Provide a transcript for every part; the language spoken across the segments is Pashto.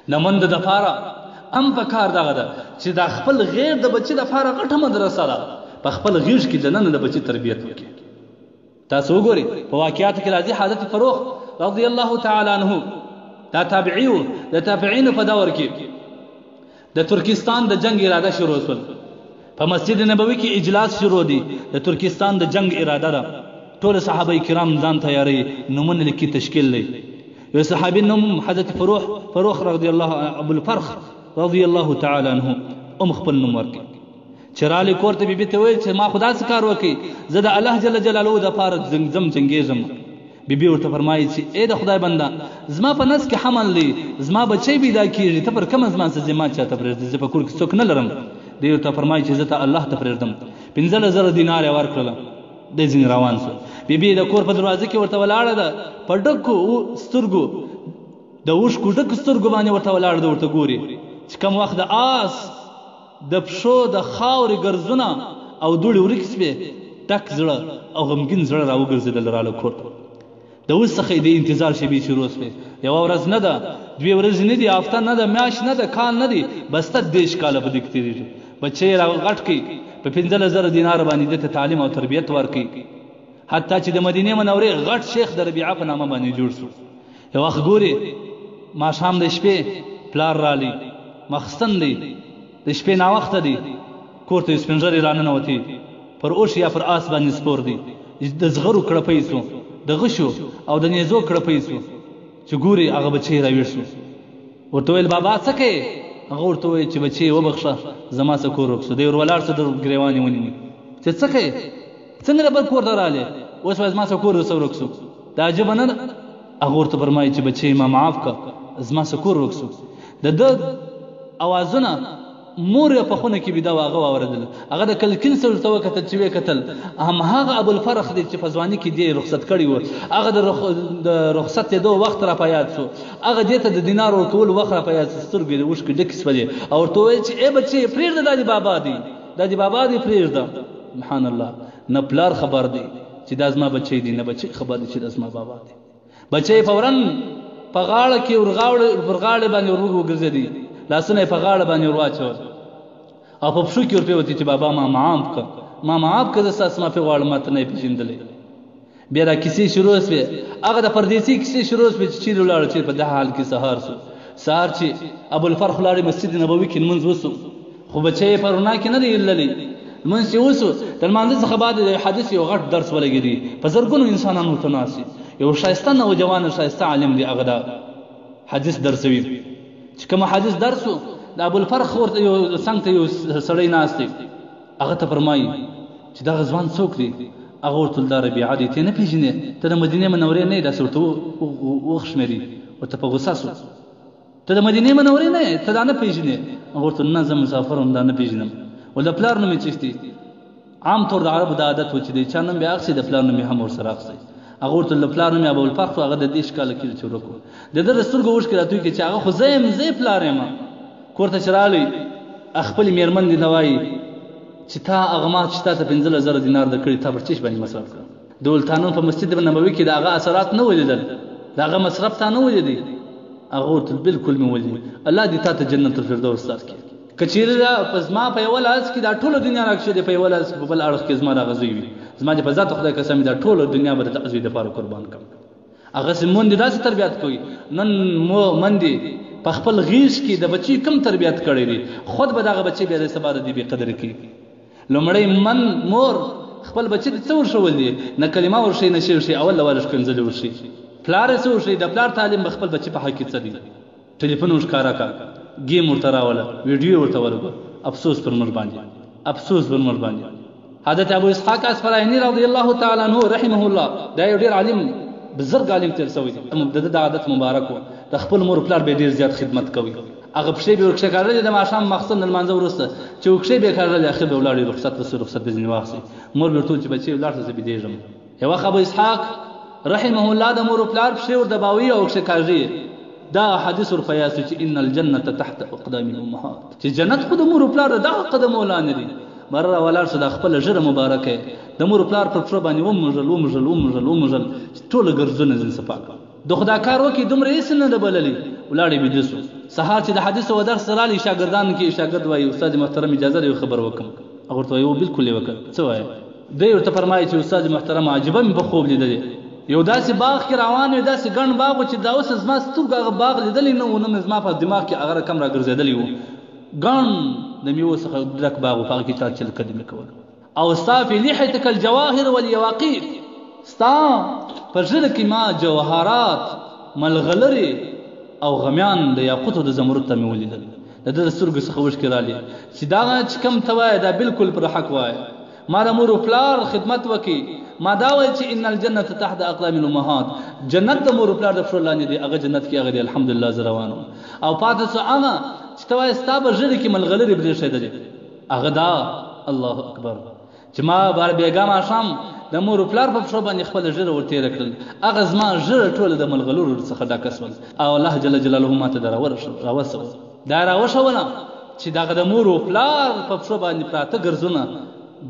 د مند دپاره هم په کار دغه ده چې دا خپل غیر د بچي دپاره غټه مدرسه ده، په خپل غیږ کې دننه د بچي تربیت وکړي. تاسو وګورئ په واقعاتو کې راځي حضرت فروخ رضی الله تعالی عنه، دا تابعي و، د تابعینو په دور کې د ترکستان د جنگ اراده شروع شول. په مسجد نبوي کې اجلاس شروع دی، د ترکستان د جنگ اراده ده. ټول صحابه کرام ځان تیاری، نومونه لیکي، تشکیل دی. یو صحابي نوم حضرت فروخ رضی الله، ابو الفرخ رضی الله تعالی عنه، هم خپل نوم ورکړي. چې رالی کور ته بیبي ته ویل چې ما خو داسې کار وکړي، زه د الله جل جلاله دپاره ځم جنګېږم. بیبي ورته فرمایي چې ای د خدای بنده، زما په نس کې حمل دی، زما بچی پیدا کېږي، ته پر کومه زما څه ذمه چاته پرېږدې؟ زه په کور کې څوک نه لرم. دی ورته فرمایي چې زه ته الله ته پرېږدم. 15,000 دینار یې ورکړله، دی ځینې روان سو. بیبي د کور په دروازه کې ورته ولاړه ده، په ډکو سترګو، د اوښکو ډکو سترګو باندې ورته ولاړه ده، ورته ګوري چې کوم وخت د آس د پښو د خاورې ګرځونه او دوړې ورکې سوې، ډک زړه او غمګین زړه راوګرځېدل راله کور ته. د اوس څخه یې د انتظار شېبې شروع سوې. یوه ورځ نه ده، دوې ورځې نه دي، هفته نه ده، میاشت نه ده، کال نه دی، بسته 30 کاله په دې کې تېرېږي. بچی یې راغټ کړي، په 15,000 دینار باندې ده ته تعلیم او تربیت ورکړي، حتی چې د مدینې منورې غټ شیخ د ربیعه په نامه باندې جوړ سو. یو وخت ګوري ماښام د شپې پلار رالی، مخستن دی، د شپې ناوخته دی، کور ته یو سپین ږیری راننوتی، پر اوښ یا پر آس باندې سپور دی، د زغرو کړپۍ سو، د غشو او د نیزو کړپۍ سو. چې ګوري هغه بچی راویښ سو، ورته ویل بابا څه کوې؟ هغه ورته وویل چې بچی وبخښه، زما څه کور ورک سو. دی ور ولاړ سو، د ګریوان یې ونیوی چې څه کوې، څنګه د بل کور ته رالې، اوس وایي زما څه کور درڅه ورک سو، دا عجبه نه ده؟ هغه ورته فرمایي چې بچی ما معاف کړه، زما څه کور ورک سو. د ده اوازونه مور یې په خونه کې ویده وه، هغه واورېدل. هغه د کلکین سره ورته وکتل، چې ویې کتل هم هغه ابوالفرخ دی چې په ځواني کې دی رخصت کړی و. هغه د رخصتېدو وخت را په یاد سو، هغه دې ته د دینار ورکولو وخت را په یاد سو، سترګې یې د اوښکې ډکې سولې او ورته وویل چې ای بچې پرېږده، دا دې بابا دی، دا دې بابا دی، پرېږده. سبحان الله، نه پلار خبر دی چې دا زما بچی دی، نه بچی خبر دی چې دا زما بابا دی. بچی فوراً په غاړه کې پر غاړې باندې ور وګرځېدی، لاسونه یې په غاړه باندې ور واچول او په پښو کې ورپرېوتی چې بابا ما معاف کړه، ما معاف کړه، زه ستاسو معافي غواړم، ما ته نه یې پېژندلی. بیا دا کیسې شروع سوې، هغه د پردېسۍ کیسې شروع سوې چې چیرې ولاړو، چیرې په دغه حال کې سهار سو. سهار چې ابوالفرخ ولاړې مسجد نبوي کې لمونځ وسو، خو بچی یې په رڼا کې نه دی للی. لمونځ چې وسو، د لمانځه څخه بعد د حدیث یو غټ درس ولګېدی، په زرګونو انسانان ورته ناست دي. یو ښایسته نوجوان ښایسته عالم دی، هغه دا حدیث درسوي. چې کوم حدیث درس و، د ابوالفرخ ورته یو څنګ ته یو سړی ناست دی، هغه ته فرمایي چې دغه ځوان څوک دی؟ هغه ورته دا ربیعه دی، ته نه پېژنې، ته د مدینې منورې نه یې، داسې ورته وخشمېري، ورته په غوسه سو، ته د مدینې منورې نه یې، ته دا نه پېژنې. هغه ورته نه، زه مسافر یم، دا نه پېژنم. ول د پلار نوم یې څه دی؟ عام طور د عربو دا عادت و چې د چا نوم بیا اخلي، د پلار نوم یې هم ورسره اخلي. هغه ورته د پلار نوم یې ابوالفرخ و، هغه د 30 کاله کېږي چې ورک و. د ده د سترګو اوښکې راتوی کړې چې هغه خو زه یم، زه یې پلار یم. کور ته چې راغلی، خپلې مېرمن دې ته وایي چې تا هغه ما چې تا ته 15,000 دینار درکړي، تا پر څه شي باندې مصرف کړه؟ د ولتانون په مسجد نبوي کې د هغه اثرات نه ولیدل، د هغه مصرف تا نه ولیدی. هغه ورته بالکل مې ولید، الله دې تا ته جنت الفردوس درکړي. که چیرې دا په زما په یوه لاس کې دا ټوله دنیا راکښېږدي، په یوه لاس کې په بل اړخ کې زما دغه زوی وي، زما دې په ذات خدای قسم وي، دا ټوله دنیا به د دغه زوی دپاره قربان کړم. هغسې مون دې داسې تربیت کوي. نن مو من دې په خپل غېږ کې د بچي کوم تربیت کړی دی، خود به دغه بچی بیا د سبا د دې بې قدرې کوي. لومړی من مور خپل بچي ته څه ورښول دي؟ نه کلمه ورښیي، نه شی ورښیي، اول له واره ښکنځلې ورښیي. پلار یې څه ورښیي؟ د پلار تعلیم به خپل بچي په حق کې څه دی؟ ټلیفون ورښکاره کړه، ګیم ورته راوله، ویډیو ورته ولګوه. افسوس پر موږ باندې، افسوس پر موږ باندې. حضرت ابو اسحاق اسفرایني رضی الله تعالی عنه رحمه الله، دا یو ډېر عالم، بزرګ عالم تېر شوی دی. د ده د عادت مبارک و، د خپل مور پلار به ډېر زیات خدمت کوي. هغه پښې به ورکښې کاږلې، د ماښام ماخستن د لمانځه وروسته چې ورکښې به یې کاږلې، اخر به ولاړې رخصت وسو، رخصت به ځینې واخلي. مور به ورته وویل چې بچې ولاړ شه، زه بېدېږم. یو وخت ابو اسحاق رحمه الله د مور پلار پښې ور دباوي او ورکښې کاږي. دا حدیث ور په یاد سو چې ان الجنة تحت اقدام الامهات، چې جنت خو د مور پلار د دغه قدمو لاندې دی. بره را ولاړ سو، دا خپله ږیره مبارکه یې د مور پلار پر پښو باندې وموږل، وموږل، وموږل، وموږل چې ټوله ګرځونه ځینې صفا کړه. د خدا کار وکړي، دومره یې نه ده بللې. ولاړې بیده سو. سهار چې د حدیث او درس رالی شاګردانو کې شاګرد وایي استاد محترم اجازه دی خبر وکم. هغه ورته وایي بالکل یې وکړه، څه وایې؟ دی ورته فرمایي چې استاد محترم عجیبه مې په خوب لیدلې، یو داسې باغ کې روان وي، داسې ګڼ باغ و چې دا اوس زما سترګو هغه باغ لیدلی نه و، نه مې زما په دماغ کې هغه رقم راګرځېدلی و. ګڼ د میوو څخه ډک باغ و، په هغه کې چا چل کدمې کول. او ستا فی لحیتک الجواهر والیواقیت، ستا په ږیره کې ما جوهرات، ملغلرې او غمیان د یاقوتو د زمرد ته مې ولیدل. د ده د سترګو څخه اوښکې رالې چې دا چې کوم ته وایې دا بالکل پر حق وایې. ما د مور و پلار خدمت وکړي، ما دا ویل چې ان الجنة تحت اقدام الامهات، جنت د مور و پلار د پښو لاندې دی، هغه جنت کې هغه دی الحمدلله زه روان وم. او پاتې سو هغه چې ته وایې ستا په ږیرې کې ملغلرې برېښېدلې، هغه دا الله اکبر چې ما بار بېګا ماښام د مور و پلار په پښو باندې خپله ږیره ور تېره کړل، هغه زما ږیره ټوله د ملغلرو څخه ډکه سول او الله جل جلاله ما ته دا راوسول. دا راوښوله چې دغه د مور و پلار په پښو باندې پراته ګرځونه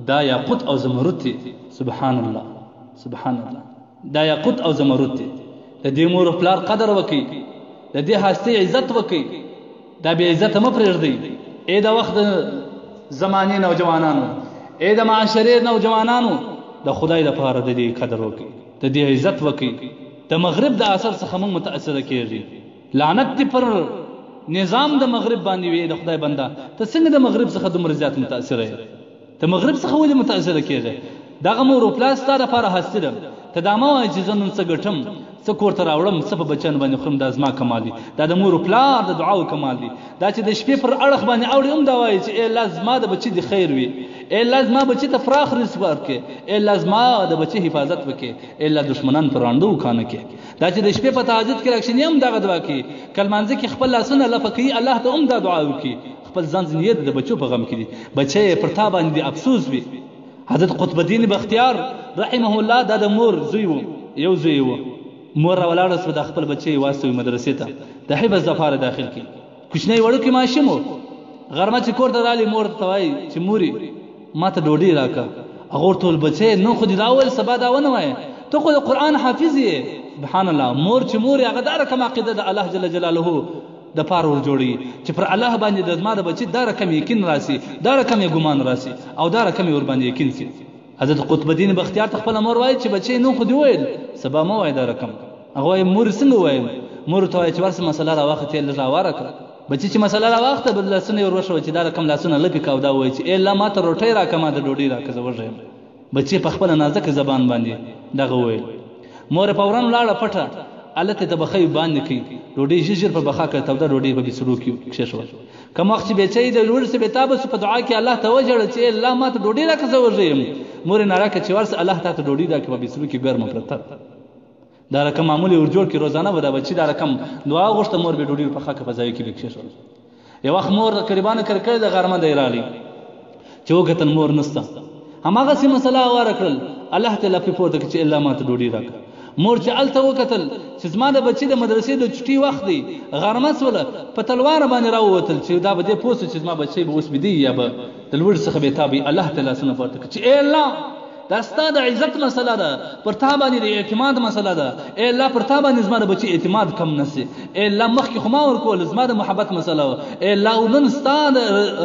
دا یاقوت او زمرد دي. سبحان الله، سبحان الله، دا یاقوت او زمرد دي. د دې مور و پلار قدر وکړئ، د دې هستۍ عزت وکړئ، دا بې عزته مه پرېږدئ. ای د وخت د زمانې نوجوانانو، ای د معاشرې نوجوانانو، د خدای دپاره د دې قدر وکړئ، د دې عزت وکړئ. د مغرب د اثر څخه موږ متاثره کېږي. لعنت دې پر نظام د مغرب باندې وي. د خدای بنده، ته څنګه د مغرب څخه دومره زیات متاثره یې؟ ته مغرب څخه ولې متاثره کېږې؟ دغه مور و پلار ستا دپاره هستي ده. ته دا مه وایه چې زه نن څه ګټم، څه کور ته راوړم، څه په بچیانو باندې خورم، دا زما کمال دی. دا د مور و پلار د دعاو کمال دی. دا چې د شپې پر اړخ باندې اوړي هم دا وایي چې ای الله زما د بچي دې خیر وي، ای الله زما بچي ته پراخ رزق ورکړې، ای الله زما د بچي حفاظت وکړې، ای الله دښمنان پر ړانده وکانه کړې. دا چې د شپې په تهجد کې راکښېني هم دغه دعا کوي، که لمانځه کې خپل لاسونه لپه کوي الله ته هم دا دعا وکړي. خپل ځان ځینې د بچو په غم کې دي، بچی یې پر تا باندې افسوس وي. حضرت قطب الدین بختیار رحمه الله دا د مور زوی و، یو زوی و. مور راولاړه سوه، دا خپل بچی یې واستوي مدرسې ته د حفظ دپاره داخل کړي. کوچنی وړوکی ماشوم و. غرمه چې کور ته راغلی مور ته وایي چې مورې ما ته ډوډۍ راکړه. هغه ورته وویل بچی نن خو دې دا وویل سبا دا ونه وایې، ته خو د قرآن حافظ یې. سبحان الله، مور چې مور یې هغه دا رقم عقیده د الله جل جلاله د پاره ور جوړوي چې پر الله باندې د زما د بچي دا رقم یقین راسي، دا رقم یې ګمان راسي او دا رقم یې ورباندې یقین سي. حضرت قطب الدین بختیار ته خپله مور وایي چې بچی نن خو دې وویل سبا مه وایه دا رقم. هغه وایي مور څنګه ووایم؟ مور ورته وایي چې ورسه مسله راواخله، ته یې لږ هواره کړه. بچی چې مسله راواخته بل لاسونه یې ور وښول چې دا رقم لاسونه لپې کړه او دا ووایي چې ای الله ما ته روټۍ راکړه، ما ته ډوډۍ راکړه، زه وږی یم. بچی په خپله نازکه زبان باندې دغه وویل. مور یې فورا ولاړه پټه هلته د بخۍ باندې کوي، ډوډۍ ژر ژر په بخا کړه، توده ډوډۍ په بسرو کې کښېښوله. کوم وخت چې بچی د لوړ څخه بېتابه سو په دعا کې الله ته وژړل چې ای الله ما ته ډوډۍ راکړه، زه وږی یم. مور یې ناره کړه چې ورسه الله تا ته ډوډۍ راکړه، په بسرو کې ګرمه پرته. دا رقم معمول یې ور جوړ کړي، روزانه به دا بچي دا رقم دعا غوښته، مور به ډوډۍ ور پخه کړه، په ځای کې به کښېښوله. یو وخت مور د قریبانو کر کړې د غرمه دی راغلی چې وکتل مور نسته، هماغسې مسله هواره کړل، الله ته لپې پورته کړه چې الله ما ته ډوډۍ راکړه. مور چې هلته وکتل چې زما د بچي د مدرسې د چوټي وخت دی، غرمه سوله، په تلواره باندې راووتل چې دا به دې پوه سو چې زما بچی به اوس ویده یا به د لوږې څخه بېتابه وي. الله ته لاسونه پورته کړه چې ای الله دا ستا د عزت مسله ده، پر تا باندې د اعتماد مسله ده، ای الله پر تا باندې زما د بچي اعتماد کم نه سي، ای الله مخکې خو ما ورکول زما د محبت مسله وه، ای الله نن ستا د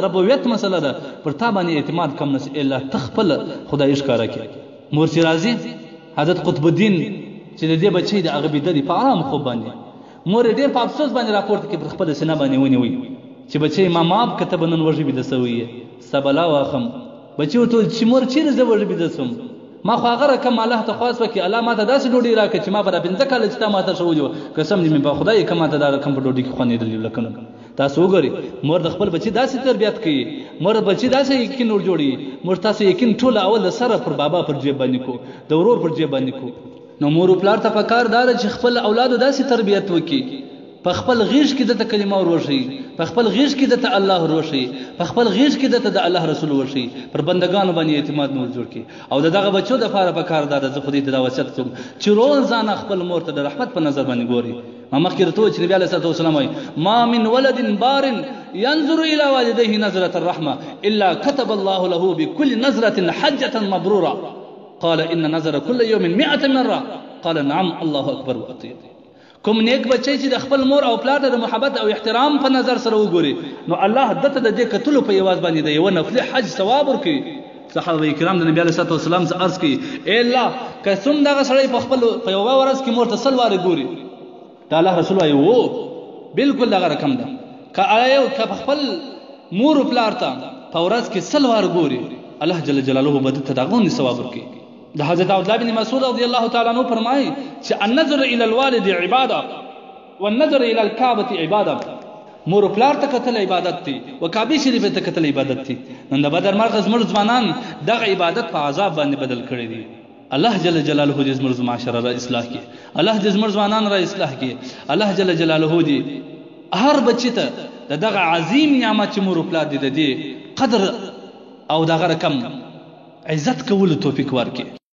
ربویت مسله ده، پر تا باندې اعتماد کم نه سي، ای الله ته خپله خدایي ښکاره کړې. مور چې راځي حضرت قطب الدین چې د دې بچی د هغه بیده دی په آرام خوب باندې، مور یې ډېر په افسوس باندې راپورته کړي، پر خپله سینه باندې ونیوي چې بچی ما معاف که ته به نن وږی بیده سوی یې، ستا بلا واخم. بچی ورته وویل چې مور چېرې زه وږی بیده سوم، ما خو هغه رقم الله ته خواست وکړي، الله ما ته داسې ډوډۍ راکړه چې ما به دا 5 کاله چې تا ما ته ښوولي وه، قسم دې مې په خدای که ما ته دا رقم په ډوډۍ کې خوند لیدلی لکه نن. تاسو وګورئ مور د خپل بچي داسې تربیت کوي، مور د بچي داسې یقین ور جوړوي. مور تاسو یقین ټوله اول له سره پر بابا پر جیب باندې کو، د ورور پر جیب باندې کو. نو مور و پلار ته پکار دا ده چې خپل اولادو داسې تربیت وکړي، په خپل غیږ کې ده ته کلمه ور وښیي، په خپل غیږ کې ده ته الله ور وښیي، په خپل غیږ کې ده ته د الله رسول وښیي، پر بندګانو باندې اعتماد نه ور جوړ کړي. او د دغه بچو دپاره پکار دا ده، زه خو دې ته دا وصیت کوم چې روزانه خپل مور ته د رحمت په نظر باندې ګوري. ما مخکې درته وویل چې نبي علیه الصلاة والسلام وایي ما من ولد بار ينظر إلى والديه نظرة الرحمة إلا كتب الله له بكل نظرة حجة مبرورة قال إن نظر كل يوم 100 مرة قال نعم الله أكبر وأطيب. کوم نیک بچی چې د خپل مور او پلار ته د محبت او احترام په نظر سره وګوري، نو الله ده ته د دې کتلو په عوض باندې د یوه نفلي حج ثواب ورکوي. صحابه کرام د نبی علیه الصلاة والسلام څخه عرض کوي، ای الله، که څوم دغه سړی په خپل په یوه ورځ کې مور ته سل وارې ګوري، د الله رسول وایي، وو بالکل دغه رقم ده، که یو که په خپل مور او پلار ته په ورځ کې سل وارې ګوري، الله جل جلاله به ده ته دغه غوندې ثواب ورکوي. د حضرت عبدالله بن مسعود رضی الله تعالی عنہ فرمایي چې النظر الى الوالد عباده والنظر الى الكعبه عباده. مور او پلار ته کتل عبادت دی او کعبه شریفه ته کتل عبادت دی. نن د بدر مرغه زموږ ځوانان دغه عبادت په عذاب باندې بدل کړی دی. الله جل جلاله دې زموږ معاشره را اصلاح کړي، الله دې زموږ ځوانان را اصلاح کړي، الله جل جلاله دې هر بچی ته د دغه عظیم نعمت چې مور او پلار دې د دې قدر او دغه رقم عزت کولو توفیق ورکړي.